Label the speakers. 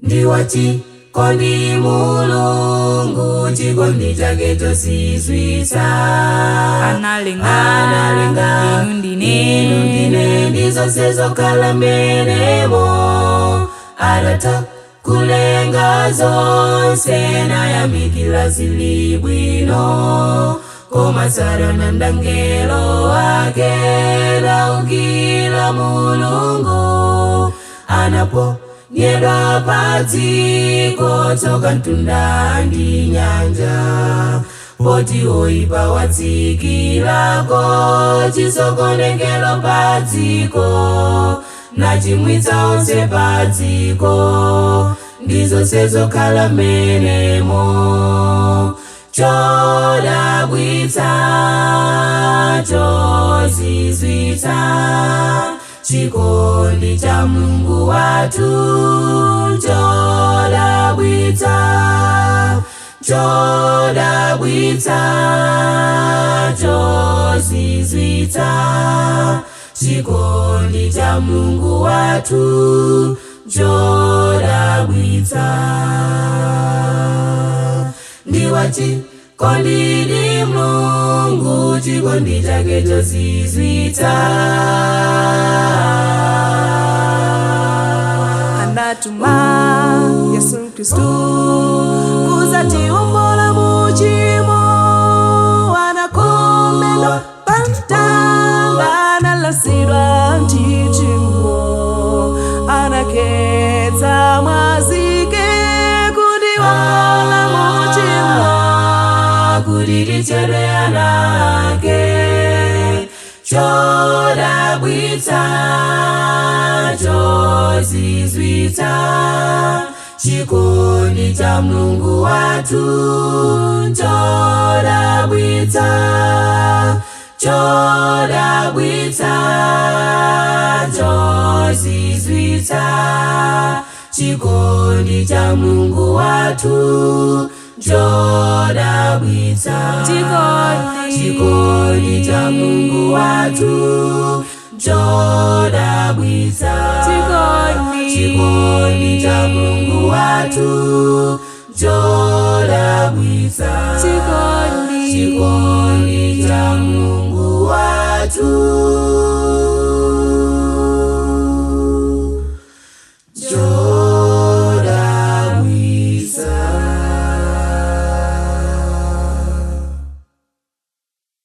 Speaker 1: Ndiwa chikondi Mulungu, chikondi chake chozizwitsa.
Speaker 2: Analenga,
Speaker 1: analenga
Speaker 2: inu ndine,
Speaker 1: inu ndine ndi zonse zokhala mmenemo. Atatha kulenga zonse, nayamikira zili bwino. Koma Satana ndi angelo ake naukira Mulungu, anaponyedwa padziko, tsoka mtunda ndi nyanja, poti oipa watsikirako, chisokonekero padziko, nachimwitsa onse padziko ndi zonse zokhala mmenemo. Chodabwitsa, chozizwitsa, chikondi cha Mulungu wathu. Chodabwitsa, chodabwitsa, chozizwitsa, chikondi cha Mulungu wathu. Chodabwitsa, ndiwa chikondi ndi Mulungu, chikondi chake chozizwitsa.
Speaker 2: Anatuma Yesu Kristu kuzatiwombola muchimo, anakhomedwa pamtanda, analasidwa mchichimo, anakhetsa mwazi kutiwombola muchimo,
Speaker 1: kuti tichedwe ana ake. Chodabwitsa, chozizwitsa, chikondi cha Mulungu wathu. Chodabwitsa, chodabwitsa, chozizwitsa, chikondi cha Mulungu wathu. Chodabwitsa,
Speaker 2: Chikondi.
Speaker 1: chikondi cha Mulungu wathu. Chodabwitsa,
Speaker 2: Chikondi.
Speaker 1: chikondi cha Mulungu wathu. Chodabwitsa,
Speaker 2: Chikondi.
Speaker 1: chikondi cha Mulungu.